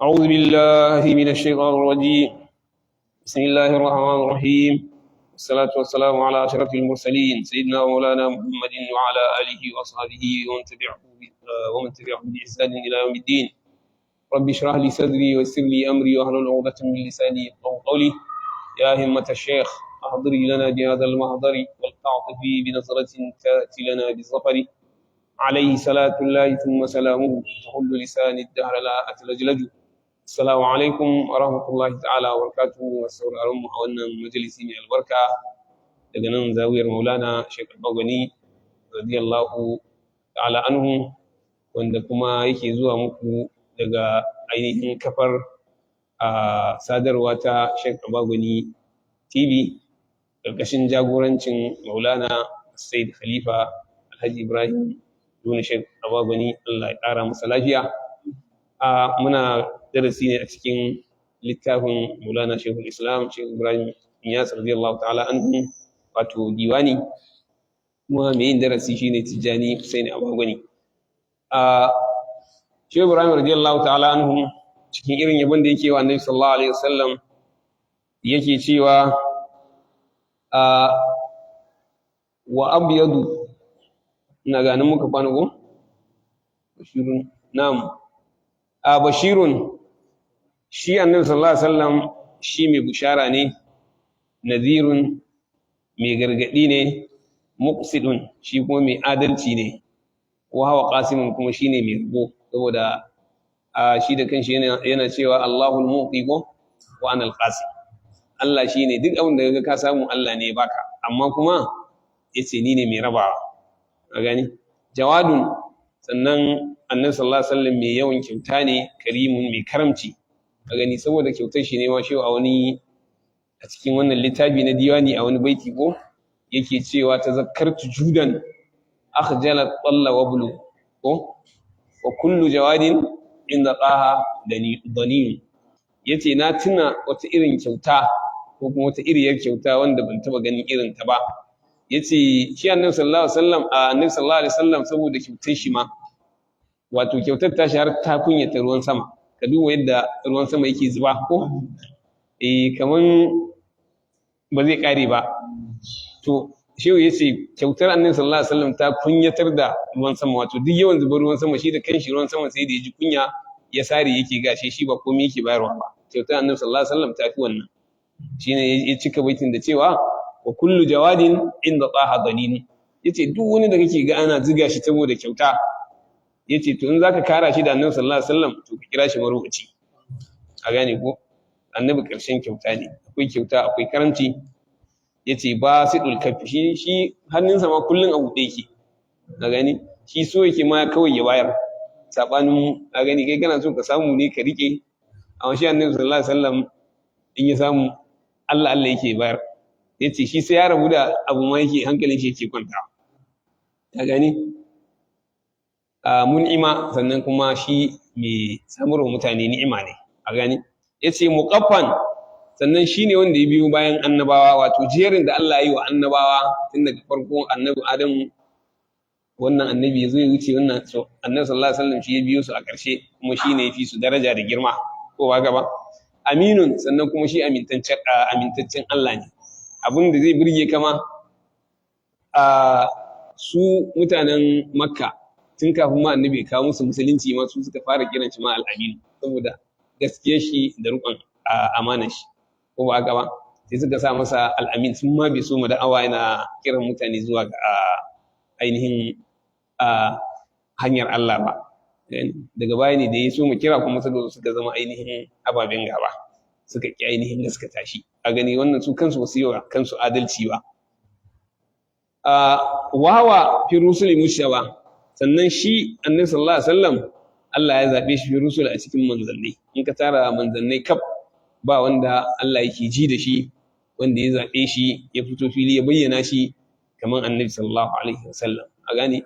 أعوذ بالله من الشيطان الرجيم. بسم الله الرحمن الرحيم، والصلاة والسلام على أشرف المرسلين، سيدنا ومولانا محمد وعلى آله وأصحابه ومن تبعهم بإحسان إلى يوم الدين. رب اشرح لي صدري ويسر لي أمري واحلل عقدة من لساني يفقهوا قولي. يا همة الشيخ أحضري لنا بهذا المحضر، ولتعطفي بنظرة تأتي لنا بالظفر. عليه صلاة الله ثم سلامه، تحل لسان الدهر لا أتلجلج. Assalamu alaikum wa rahmatullahi ta'ala wa barakatuhu. Wa sauraron mu a wannan majalisi mai albarka daga nan zawiyar Maulana Sheikh Bagwani radiyallahu ta'ala anhu, wanda kuma yake zuwa muku daga ainihin kafar a sadarwa ta Sheikh Bagwani TV, karkashin jagorancin Maulana Said Khalifa Alhaji Ibrahim Duna Sheikh Bagwani, Allah ya kara masa lafiya. A muna darasi ne a cikin littafin Maulana Shehul Islam Shehu Ibrahim Inyas radiyallahu ta'ala anhu, wato diwani. Kuma mai yin darasi shine Tijjani Husaini Abagwani. A Shehu Ibrahim radiyallahu ta'ala anhu, cikin irin yabon da yake wa Annabi sallallahu alaihi wasallam, yake cewa a wa abyadu, ina ganin muka kwana ko bashirun, na'am, a bashirun, shi Annabi sallallahu alaihi wasallam shi mai bushara ne, nadhirun, mai gargadi ne, muqsidun, shi kuma mai adalci ne, wa huwa qasimun, kuma shine mai rabo, saboda a shi da kanshi yana cewa Allahul mu'ti ko wa ana al-qasim. Allah shine duk abin da kaga ka samu, Allah ne ya baka, amma kuma yace ni ne mai rabawa. Ka gani, jawadun, sannan Annabi sallallahu alaihi wasallam mai yawan kyauta ne, karimun, mai karamci. Ka gani, saboda kyautar shi ne ma shi a wani a cikin wannan littafi na diwani, a wani baiti ko yake cewa tazakkartu judan akhjala talla wablu ko wa kullu jawadin inda taha dani. Yace na tuna wata irin kyauta ko kuma wata iriyar kyauta wanda ban taba ganin irin ta ba. Yace shi Annabi sallallahu alaihi wasallam, Annabi sallallahu alaihi wasallam, saboda kyautar shi ma, wato kyautar ta shi har ta kunyata ruwan sama. Ka duba yadda ruwan sama yake zuba ko kaman ba zai kare ba. To shehu yace kyautar Annabi sallallahu alaihi wasallam ta kunyatar da ruwan sama, wato duk yawan zubar ruwan sama, shi da kanshi ruwan sama sai da ya ji kunya ya sare, yake gashe shi ba komai yake bayarwa ba. Kyautar Annabi sallallahu alaihi wasallam ta fi wannan. Shine ya cika baitin da cewa wa kullu jawadin inda taha danin. Yace duk wani da kake ga ana ziga shi saboda kyauta, yace to in zaka kara shi da Annabi sallallahu alaihi wasallam, to ka kira shi marubuci. A gane ko, Annabi karshen kyauta ne, akwai kyauta, akwai karamci. Yace ba sidul kafi, shi hannunsa ma kullun a buɗe yake. A gani, shi so yake ma kawai ya bayar, sabanin a gani kai kana so ka samu ne ka rike, amma shi Annabi sallallahu alaihi wasallam in ya samu, Allah Allah yake bayar. Yace shi sai ya rabu da abu ma yake hankalin shi yake kwanta. Ka gani, a mun'ima, sannan kuma shi mai samarwa mutane ni'ima ne. A gani, yace muqaffan, sannan shi ne wanda ya biyo bayan annabawa, wato jerin da Allah ya yi wa annabawa tun daga farko Annabi Adam, wannan annabi ya zo ya wuce wannan, so Annabi sallallahu alaihi wasallam shi ya biyo su a ƙarshe, kuma shi ne ya fi su daraja da girma, ko ba gaba. Aminun, sannan kuma shi amintaccen Allah ne. Abin da zai burge kama a su mutanen Makka, tun kafin ma Annabi kawo musu musulunci ma, su suka fara kiran shi ma Al'aminu, saboda gaskiyar shi da riƙon amanar shi, ko ba haka ba? Sai suka sa masa Al'amin sun ma bai so mu da'awa yana kiran mutane zuwa ga ainihin hanyar Allah ba. Daga baya ne da ya so mu kira kuma suka zo suka zama ainihin ababen gaba, suka ƙi ainihin gaskata shi. A gani, wannan su kansu ba su yi wa kansu adalci ba. Wawa fi rusuli mushawa, sannan shi Annabi sallallahu alaihi wasallam Allah ya zaɓe shi fi rusul, a cikin manzannai. In ka tara manzannai kaf, ba wanda Allah yake ji da shi, wanda ya zaɓe shi, ya fito fili ya bayyana shi kamar Annabi sallallahu alaihi wasallam. A gane,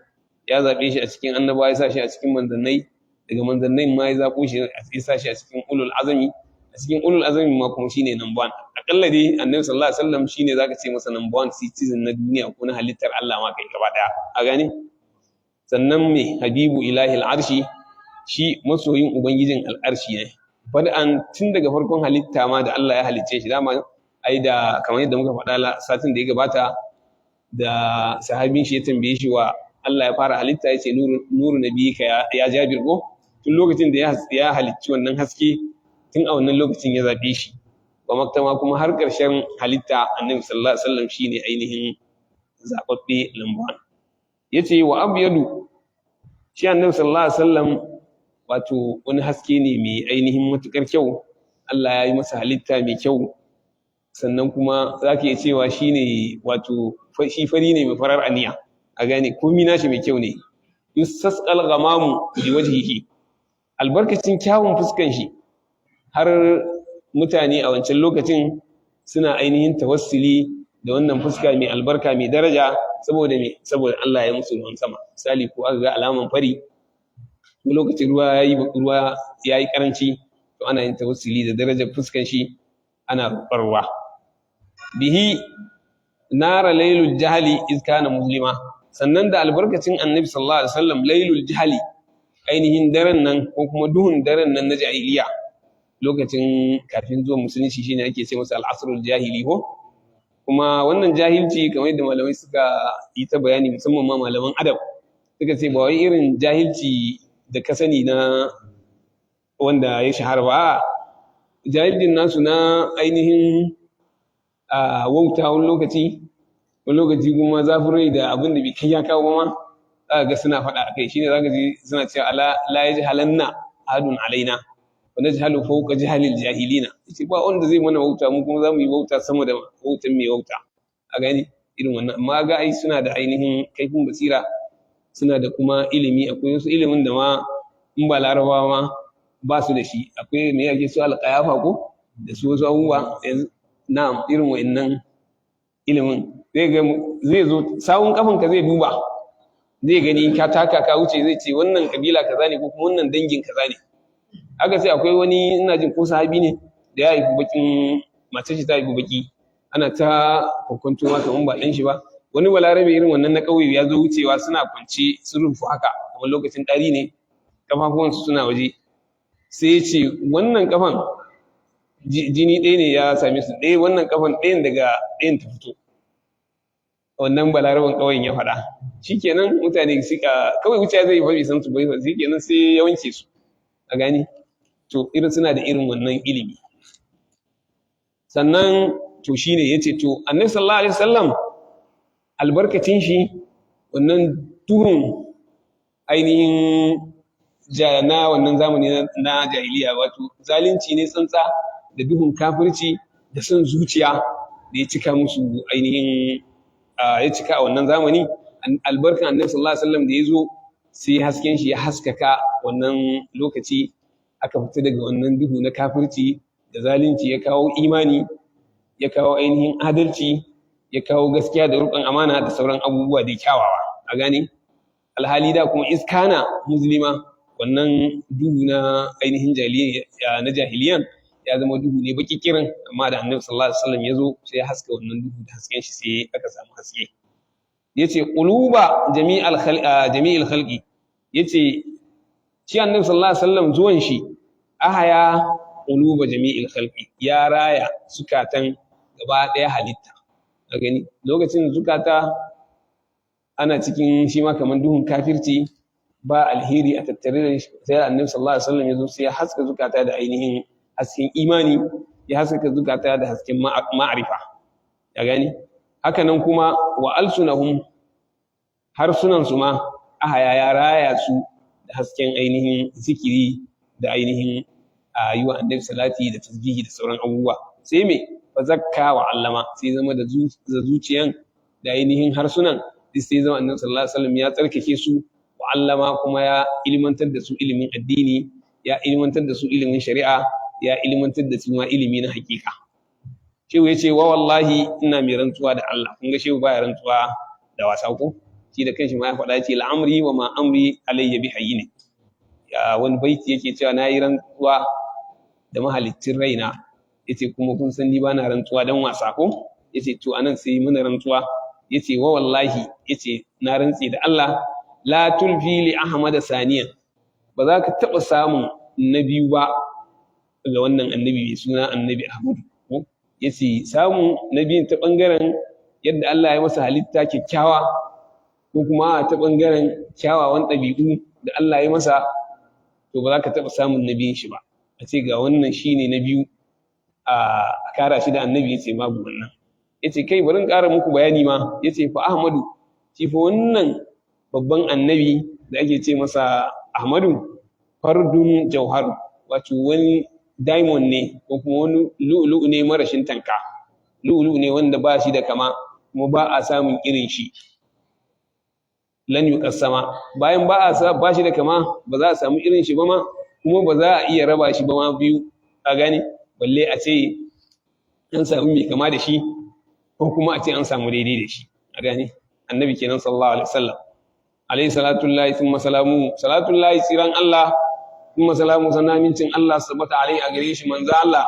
ya zaɓe shi a cikin annabawa, ya sa shi a cikin manzannai, daga manzannai ma ya zaɓo shi, ya sa shi a cikin ulul azami, a cikin ulul azami ma kuma shine number one. Akalla dai Annabi sallallahu alaihi wasallam shine zaka ce masa number one citizen na duniya ko na halittar Allah ma kai gaba daya. A gane, sannan me habibu ilahi al'arshi, Shi masoyin ubangijin al'arshi ne bad'an, tun daga farkon halitta ma da Allah ya halicce shi. Dama ai da kamar yadda muka faɗa satin da ya gabata, da sahabin shi ya tambaye shi wa Allah ya fara halitta, ya ce nuru nabiyika ya Jabir ko. Tun lokacin da ya halicci wannan haske, tun a wannan lokacin ya zaɓe shi ba maktama, kuma har ƙarshen halitta Annabi sallallahu alaihi wasallam shine ainihin zaɓaɓɓe lamba. Yace wa abyadu, shi Annabi sallallahu alaihi wasallam wato wani haske ne mai ainihin matukar kyau. Allah ya yi masa halitta mai kyau, sannan kuma za ka iya cewa shi ne wato shi fari ne mai farar aniya, a gane komi nashi mai kyau ne. Yustasqal ghamamu bi wajhihi, albarkacin kyawun fuskan shi har mutane a wancan lokacin suna ainihin tawassuli da wannan fuska mai albarka mai daraja. Saboda me? Saboda Allah ya musu ruwan sama. Misali, ko aka ga alaman fari ko lokacin ruwa yayi karanci, to ana yin tawassuli da darajar fuskan shi, ana roƙar ruwa. Bihi nara lailul jahali iz kana muslima, sannan da albarkacin Annabi sallallahu alaihi wasallam lailul jahali, ainihin daren nan ko kuma duhun daren nan na jahiliya, lokacin kafin zuwan musulunci, shine ake ce masa al'asrul jahili ko. Kuma wannan jahilci, kamar yadda malamai suka yi ta bayani, musamman ma malaman adab, suka ce ba wai irin jahilci da ka sani na wanda ya shahara ba. Jahilcin nasu na ainihin wauta wani lokaci, wani lokaci kuma zafin rai da abin da bai kai ya kawo ba ma za ga suna faɗa akai. Shine za ka ji suna cewa ala la yajhalanna ahadun alaina wa najhalu fawqa jahlil jahilina. Yace ba wanda zai mana wauta, mu kuma za mu yi wauta sama da wautan mai wauta, a gani irin wannan. Amma ga ai suna da ainihin kaifin basira, suna da kuma ilimi. Akwai wasu ilimin da ma in ba Larabawa ma ba su da shi. Akwai me yake su alƙayafa ko da su wasu abubuwa yanzu. Na'am, irin wa'annan ilimin zai ga zai zo sawun kafan ka zai duba, zai gani ka taka ka wuce, zai ce wannan kabila kaza ne ko kuma wannan dangin kaza ne. Haka sai akwai wani, ina jin ko sahabi ne, da ya haifi bakin mace ce ta haifi baki, ana ta kwakwanto ma kamar ba ɗan shi ba. Wani Balarabe irin wannan na ƙauye ya zo wucewa, suna kwance sun rufu haka kamar lokacin ɗari ne, kafafuwansu suna waje. Sai ya ce wannan kafan jini ɗaya ne ya same su ɗaya, wannan kafan ɗayan daga ɗayan ta fito. Wannan Balaraben ƙauyen ya faɗa. Shikenan mutane suka kawai wuce, zai yi bai san su bai, shikenan sai ya wanke su, a gani. To irin suna da irin wannan ilimi. Sannan to shine yace to Annabi sallallahu alaihi wasallam albarkacin shi wannan duhun ainihin na wannan zamani na jahiliya, wato zalunci ne tsantsa da duhun kafirci da son zuciya da ya cika musu ainihin ya cika a wannan zamani, albarkan Annabi sallallahu alaihi wasallam da ya zo sai hasken shi ya haskaka wannan lokaci, aka fita daga wannan duhu na kafirci da zalunci, ya kawo imani, ya kawo ainihin adalci, ya kawo gaskiya da riƙon amana da sauran abubuwa da kyawawa, a gane. Alhali da kuma iskana muslima, wannan duhu na ainihin na jahiliyan ya zama duhu ne baki kirin, amma da Annabi sallallahu alaihi wasallam ya zo sai ya haska wannan duhu da hasken shi, sai aka samu haske. Yace quluba jami'al jami'il khalqi, yace shi Annabi sallallahu alaihi wasallam zuwan shi ahaya quluba jami'il khalqi, ya raya zukatan gaba ɗaya halitta, a gani. Lokacin zukata ana cikin shi ma kamar duhun kafirci, ba alheri a tattare da shi, sai Annabi sallallahu alaihi wasallam ya zo sai ya haska zukata da ainihin hasken imani, ya haskaka zukata da hasken ma'arifa, ya gani. Haka nan kuma wa alsunahum, harsunan su ma ahaya, ya raya su da hasken ainihin zikiri da ainihin a yi wa Annabi salati da tasbihi da sauran abubuwa. Sai me? Fa zakka wa allama, sai zama da zuciyan da ainihin harsunan sai zama Annabi sallallahu alaihi wasallam ya tsarkake su, wa allama, kuma ya ilmantar da su ilimin addini, ya ilmantar da su ilimin shari'a, ya ilmantar da su ma ilimi na hakika. Shehu ya ce wa wallahi, ina mai rantsuwa da Allah. Kun ga shehu baya rantsuwa da wasa ko? Shi da kanshi ma ya faɗa ce la'amri wa ma amri alayya bi hayyini. Ya wani baiti yake cewa na yi rantsuwa da mahaliccin raina, yace kuma kun san ni bana rantsuwa dan wasa ko? Yace to anan sai muna rantsuwa. Yace wa wallahi, yace na rantse da Allah, la tulfi li Ahmad saniyan. Ba za ka taɓa samun na biyu ba ga wannan annabi mai suna Annabi Ahmad. Yace samun na biyun ta ɓangaren yadda Allah ya masa halitta kyakkyawa, ko kuma ta ɓangaren kyawawan ɗabi'u da Allah ya masa, to ba za ka taɓa samun na biyun shi ba. A ce ga wannan shine na biyu a kara shi da annabi, yace babu wannan. Yace kai, bari in ƙara muku bayani ma. Yace fa Ahmadu, shi fa wannan babban annabi da ake ce masa Ahmadu, fardun jauhar, wato wani diamond ne ko kuma wani lu'lu'u ne marashin tanka, lu'lu'u ne wanda ba shi da kama kuma ba a samun irin shi. Lan yuqassama, bayan ba a ba shi da kama, ba za a samu irin shi ba ma, kuma ba za a iya raba shi ba ma biyu, a gane, balle a ce an samu mai kama da shi ko kuma a ce an samu daidai da shi, a gane. Annabi kenan sallallahu alaihi wasallam. Alaihi salatullahi thumma salamu, salatullahi tsiran Allah, thumma salamu sannan amincin Allah, sabata alaihi a gare shi manzo Allah,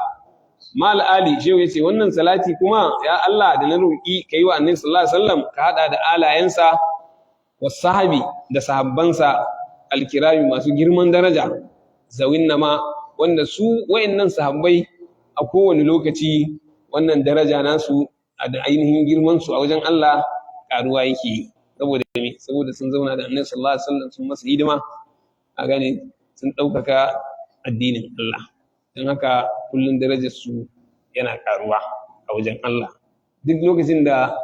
mal ali. Shehu yace wannan salati kuma, ya Allah, da na roki kai wa annabi sallallahu alaihi wasallam, ka hada da alayensa, wasahabi, da sahabbansa, alkirami, masu girman daraja, zawin nama, wanda su wayannan sahabbai a kowane lokaci wannan daraja nasu da ainihin girman su a wajen Allah karuwa yake. Saboda me? Saboda sun zauna da annabi sallallahu alaihi wasallam, sun masa hidima, a gane, sun ɗaukaka addinin Allah. Don haka kullum darajar su yana karuwa a wajen Allah. Duk lokacin da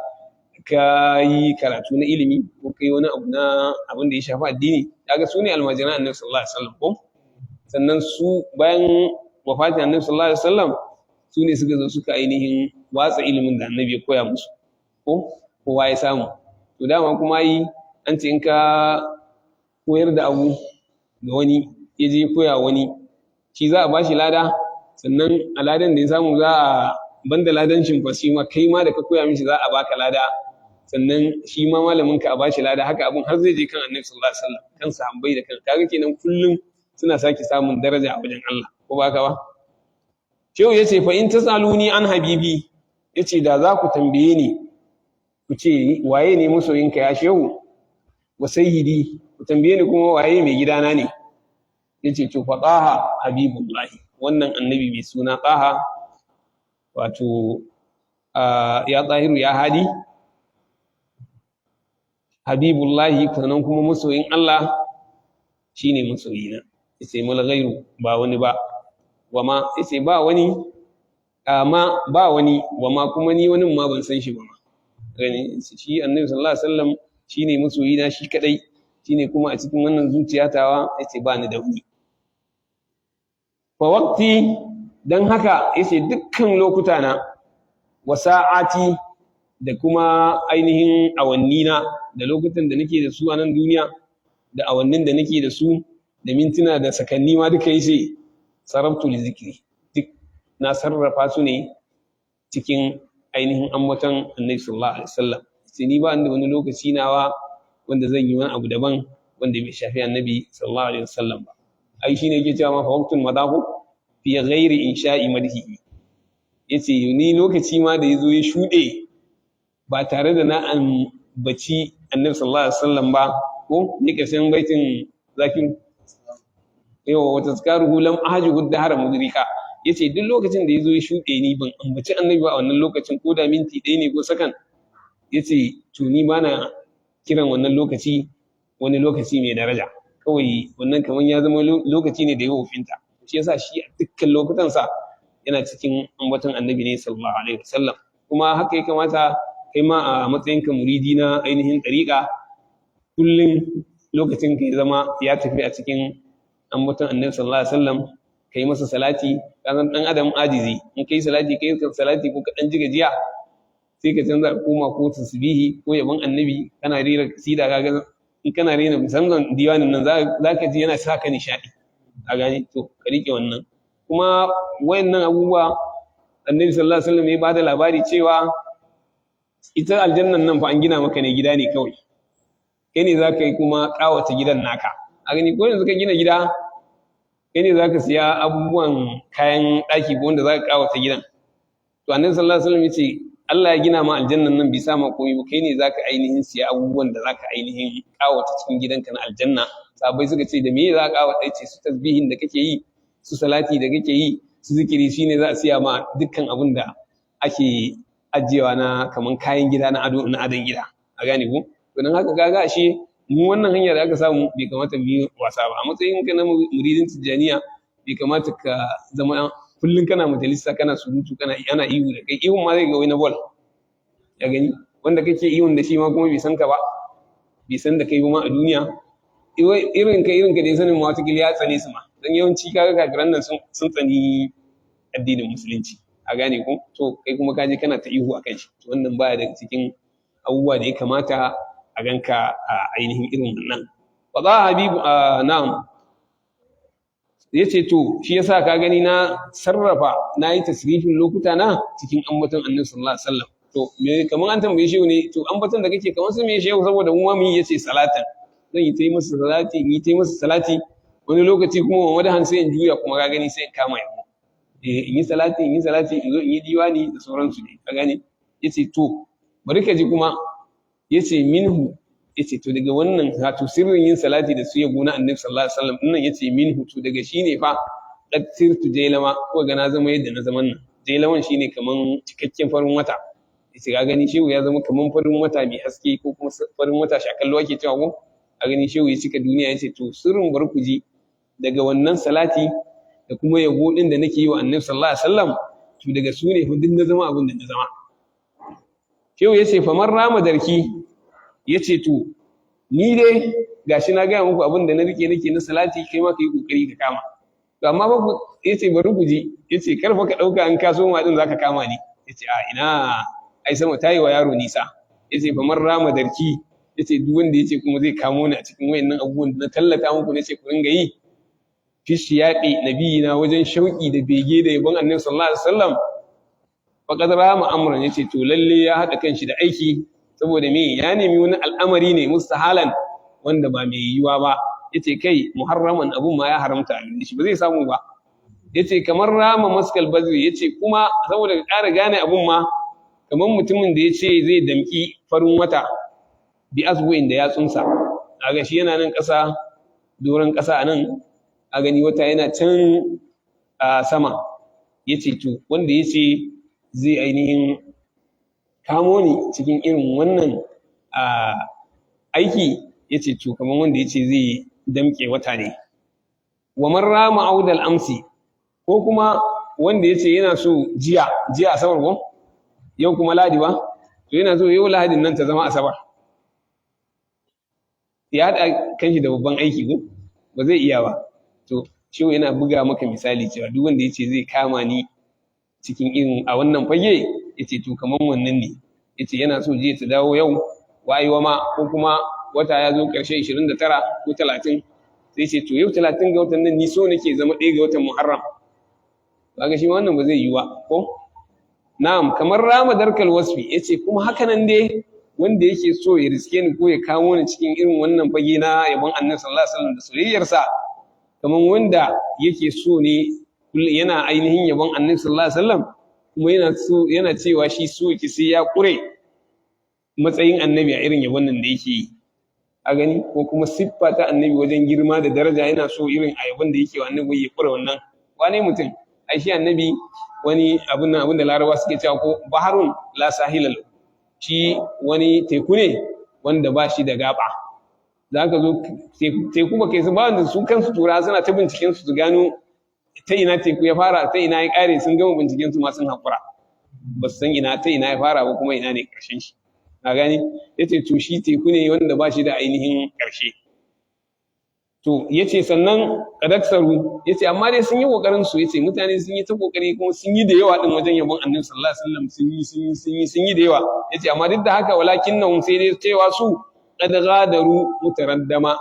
ka yi karatu na ilimi ko ka yi wani abu na abin da ya shafi addini, kaga su ne almajiran annabi sallallahu alaihi wasallam ko? Sannan su bayan wafatin annabi sallallahu alaihi wasallam, su ne suka zo suka ainihin watsa ilimin da annabi ya koya musu, ko kowa ya samu. To dama kuma yi an ce in ka koyar da abu ga wani, ya je koya wani, shi za a ba shi lada. Sannan a ladan da ya samu, za a banda ladan shi fa, shi ma kai ma da ka koya mishi za a baka lada, sannan shi ma malamin ka a ba shi lada. Haka abun har zai je kan annabi sallallahu alaihi wasallam, kan sahabbai da kan. Kaga kenan kullum suna sake samun daraja a wajen Allah, ko ba ka ba? Shehu yace fa in tasaluni an habibi, yace da za ku tambaye ni ku ce waye ne masoyinka ya shehu, wa sayyidi, ku tambaye ni kuma waye mai gidana ne, yace to fa Taha habibullahi, wannan annabi mai suna Taha, wato ya Tahiru ya Hadi, habibullahi, sannan kuma masoyin Allah, shine masoyina. Yace mal ghairu, ba wani ba, wama, yace ba wani, amma ba wani, wama kuma ni wani ma ban san shi ba ma. Gani shi annabi sallallahu alaihi wasallam shine masoyina shi kadai, shine kuma a cikin wannan zuciya tawa, yace ba ni da wani. Fa waqti, dan haka yace dukkan lokuta na, wa sa'ati, da kuma ainihin awanni na, da lokutan da nake da su a nan duniya, da awannin da nake da su, da mintuna da sakanni ma duka, yace sarabtu li zikri, duk na sarrafa su ne cikin ainihin ambaton annabi sallallahu alaihi wasallam. Sai ni ba da wani lokaci nawa wanda zan yi wani abu daban wanda bai shafi annabi sallallahu alaihi wasallam ba. Ai shine yake cewa ma fa waqtun madahu fi ghairi insha'i madhi, yace ni lokaci ma da yazo ya shude ba tare da na ambaci annabi sallallahu alaihi wasallam ba. Ko ni karshen baitin zakin yawa wa tazkaruhu lam ahjuhu dahara mudrika, yace duk lokacin da yazo ya shuɗe ni ban ambaci annabi ba a wannan lokacin, ko da minti ɗaya ne ko sakan, yace to ni bana kiran wannan lokaci wani lokaci mai daraja. Kawai wannan kamar ya zama lokaci ne da ya wofinta. Shi yasa shi a dukkan lokutansa yana cikin ambaton annabi ne sallallahu alaihi wasallam. Kuma haka ya kamata kai ma a matsayinka muridi na ainihin ɗariƙa, kullum lokacin ka ya zama ya tafi a cikin ambaton annabi sallallahu alaihi wasallam, kai masa salati. Kasan dan adam ajizi, in kai salati, kai salati ko ka dan ji gajiya, sai ka canza koma ko tasbihi ko yabon annabi, kana rera kasida. Kaga in kana rera musamman diwanin nan, zaka ji yana saka nishadi, a gane. To ka rike wannan. Kuma wayannan abubuwa, annabi sallallahu alaihi wasallam ya bada labari cewa ita aljannan nan fa an gina maka ne, gida ne kawai, kai ne zaka yi kuma kawata gidan naka, a gani. Ko yanzu ka gina gida, kai ne zaka siya abubuwan kayan ɗaki ko wanda zaka kawata gidan. To annabi sallallahu alaihi wasallam yace Allah ya gina ma aljannan nan, bai sa ma komai ba, kai ne zaka ainihin siya abubuwan da zaka ainihin kawata cikin gidanka na aljanna. Sahabbai suka ce da me za ka kawata? Yace su tasbihin da kake yi, su salati da kake yi, su zikiri, shine za a siya ma dukkan abin da ake ajiyewa na kaman kayan gida na ado, na adon gida. A gane ko? To don haka kaga ashe mu wannan hanyar da aka samu bai kamata mu yi wasa ba. A matsayin ka na muridin Tijjaniya, bai kamata ka zama kullum kana majalisa, kana surutu, kana ana ihu da kai. Ihun ma zai ga wani bol ya gani, wanda kake ihun da shi ma kuma bai san ka ba, bai san da kai ba ma a duniya. Irin ka dai sanin ma wata ya tsane su ma, don yawanci kaga kafiran nan sun tsani addinin Musulunci. A gane ko? To kai kuma kaje kana ta ihu akan shi. To wannan baya daga cikin abubuwa da ya kamata a ganka a ainihin irin wannan. Fada habibu, na'am, yace to shi yasa ka gani na sarrafa, na yi tasrifin lokuta na cikin ambaton Annabi sallallahu alaihi wasallam. To me kaman an tambaye shehu ne, to ambaton da kake kaman su me, shehu? Saboda mu ma mu yi. Yace salatan, zan yi ta yi masa salati, in yi ta yi masa salati. Wani lokaci kuma wa madahan, sai in juya kuma, ka gani, sai in kama yabo. Eh, in yi salati, in yi salati, in zo in yi diwani da sauransu ne. Ka gane? Yace to bari ka ji kuma. Yace minhu, yace to daga wannan, wato sirrin yin salati da su yabo na Annabi sallallahu alaihi wasallam nan, yace minhu, to daga shine fa qad sirtu jailama, ko ga na zama yadda na zaman nan. Jailaman shine kaman cikakken farin wata. Yace ka gani, shehu ya zama kaman farin wata mai haske, ko kuma farin wata shakallo ake cewa ko. A gani, shehu ya cika duniya. Yace to sirrin, bar ku ji, daga wannan salati da kuma yabo din da nake yi wa Annabi sallallahu alaihi wasallam, to daga su ne fa duk na zama abin da na zama. Shehu yace faman rama darki, yace to ni dai gashi na gaya muku abin da na rike nake na salati, kai ma ka yi kokari ka kama. To amma ba ku, yace bari ku ji, yace kar fa ka dauka an kaso ma din zaka kama ni. Yace a ina, ai sama tayi wa yaro nisa. Yace faman rama darki, yace duk wanda yace kuma zai kamo ni a cikin wayannan abubuwan da na tallata muku, nace ku ringa yi, fi shiyaƙi nabiyina, wajen shauƙi da bege da yabon Annabi sallallahu alaihi wasallam, faqad rama amran, yace to lalle ya haɗa kanshi da aiki. Saboda me? Ya nemi wani al'amari ne mustahalan, wanda ba mai yiwuwa ba. Yace kai, muharraman, abun ma ya haramta a gare shi, ba zai samu ba. Yace kamar rama maskal bazri, yace kuma saboda ka ƙara gane abun ma, kamar mutumin da yace zai damƙi farin wata bi asbu'in, da yatsunsa. A ga shi yana nan ƙasa, doron ƙasa a nan, a gani wata yana can a sama. Yace to wanda yace zai ainihin kamo ni cikin irin wannan aiki, yace to kamar wanda yace zai damƙe wata ne. Wa man rama audal amsi, ko kuma wanda yace yana so jiya, jiya Asabar ko, yau kuma Ladi ba, to yana so yau Lahadin nan ta zama Asabar, ya haɗa kanshi da babban aiki ko, ba zai iya ba. To shi yana buga maka misali cewa duk wanda yace zai kama ni cikin irin a wannan fage, yace to kaman wannan ne. Yace yana so jiya ta dawo yau, wayewa ma, ko kuma wata ya zo ƙarshe 29 ko 30, sai ce to yau 30 ga watan nan, ni so nake zama 1 ga watan Muharram. Kaga shi wannan ba zai yi ba ko. Na'am, kamar rama darkal wasfi, yace kuma haka nan dai wanda yake so ya riske ni ko ya kamo ni cikin irin wannan fage na yabon Annabi sallallahu alaihi wasallam da soyayyarsa, kamar wanda yake so ne yana ainihin yabon Annabi sallallahu alaihi wasallam, kuma yana so, yana cewa shi so yake sai ya kure matsayin Annabi a irin yabon nan da yake yi. A gani ko? Kuma siffa ta Annabi wajen girma da daraja, yana so irin a yabon da yake wa Annabi ya kure wannan. Wane mutum? Ai shi Annabi wani abun nan, abun da Larabawa suke cewa ko baharun la sahila lahu, shi wani teku ne wanda ba shi da gaba. Za ka zo teku ba kai su ba, wanda su kansu Turawa suna ta binciken su, su gano ta ina teku ya fara, ta ina ya kare. Sun gama binciken su ma sun haƙura, ba su san ina ta ina ya fara ba, kuma ina ne ƙarshen shi. A gani? Yace to shi teku ne wanda ba shi da ainihin ƙarshe. To yace sannan kadaksaru, yace amma dai sun yi kokarin su, yace mutane sun yi ta kokari kuma sun yi da yawa din wajen yabon Annabi sallallahu alaihi wasallam, sun yi, sun yi, sun yi, sun yi da yawa. Yace amma duk da haka, walakinnahum, sai dai cewa su, qad ghadaru mutaraddama,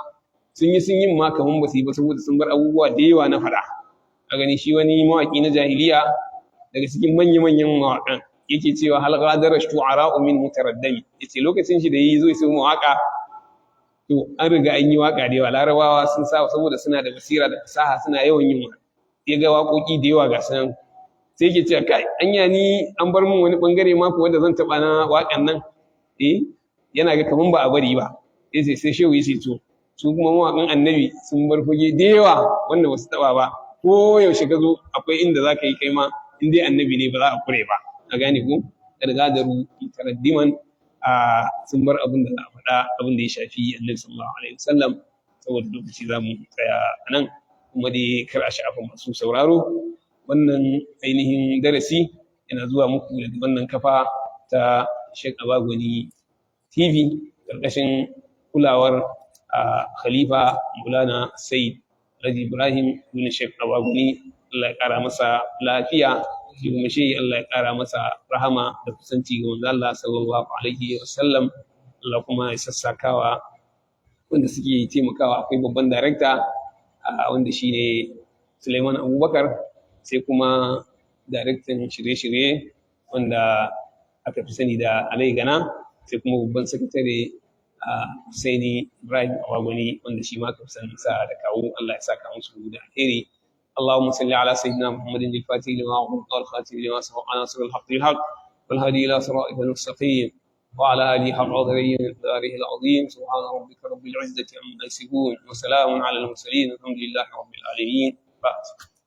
sun yi, sun yi ma kaman ba su yi ba, saboda sun bar abubuwa da yawa na fada. A gani? Shi wani mawaki na jahiliya daga cikin manya-manyan mawakan yake cewa hal ghadara shu'ara min mutaraddami. Yace lokacin shi da yi zo sai mawaka, to an riga an yi waka da yawa. Larabawa sun sa, saboda suna da basira da fasaha, suna yawan yin wa. Ya ga waƙoƙi da yawa ga sunan, sai yake cewa kai, anya ni an bar min wani bangare ma ko wanda zan taɓa na waƙan nan? Eh, yana ga kaman ba a bari ba. Yace sai shehu yace to Su kuma mawaƙan Annabi sun bar fage da yawa wanda ba su taɓa ba. Ko yaushe ka zo, akwai inda za ka yi kai ma, in dai Annabi ne, ba za a kure ba. A gane ko? Gargadaru mutaraddiman, a sun bar abin da za a faɗa, abin da ya shafi Annabi sallallahu alaihi wasallam. Saboda lokaci, za mu tsaya a nan. Kuma dai kar a sha'afa, masu sauraro, wannan ainihin darasi yana zuwa muku daga wannan kafa ta Sheikh Abagwani TV, ƙarƙashin kulawar Khalifa Maulana Said Alhaji Ibrahim ibn Sheikh Abagwani. Allah ya ƙara masa lafiya, shi kuma shi Allah ya ƙara masa rahama da kusanci ga manzo Allah sallallahu alaihi wasallam. Allah kuma ya sassakawa wanda suke taimakawa. Akwai babban darekta, wanda shine Suleiman Abubakar, sai kuma daraktan shirye-shirye wanda aka fi sani da Alai Gana, sai kuma babban sakatare a Husaini Ibrahim Awagwani, wanda shi ma aka fi sanin sa da Kawu. Allah ya saka musu da alheri. اللهم صل على سيدنا محمد الفاتح لما أغلق والخاتم لما سبق ناصر الحق بالحق والهادي إلى صراطك المستقيم وعلى آله حق قدره ومقداره العظيم. سبحان ربك رب العزة عما يصفون وسلام على المرسلين، الحمد لله رب العالمين. بعد.